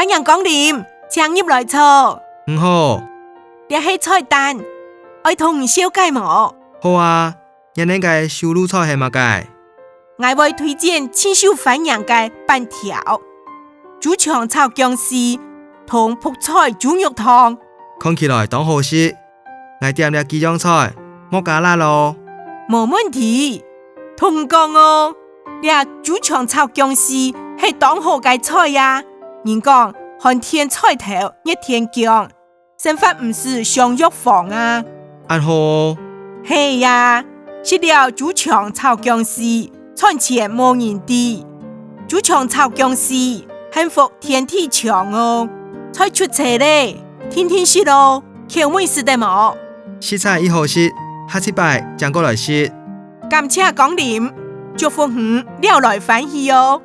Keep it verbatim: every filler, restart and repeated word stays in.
恁樣光臨，請入來坐。你好。這係菜單，愛同你紹介無？好啊，你等个手路菜係麼个？𠊎會推薦盡受歡迎个粄條、豬腸炒薑絲同覆菜豬肉湯。看起來當好食。 𠊎點這幾樣菜，莫加辣哦。無問題，同你講哦，這豬腸炒薑絲係當好个菜啊！人講寒天菜頭，熱天薑，生活毋使上藥房啊！恁好哦。係啊，食了豬腸炒薑絲，賺錢無人知。 豬腸炒薑絲，幸福天地長哦！菜出齊咧，定定食哦，口味試得無？實在已好食，下次擺正過來食。感謝光臨，祝福你尞來歡喜哦！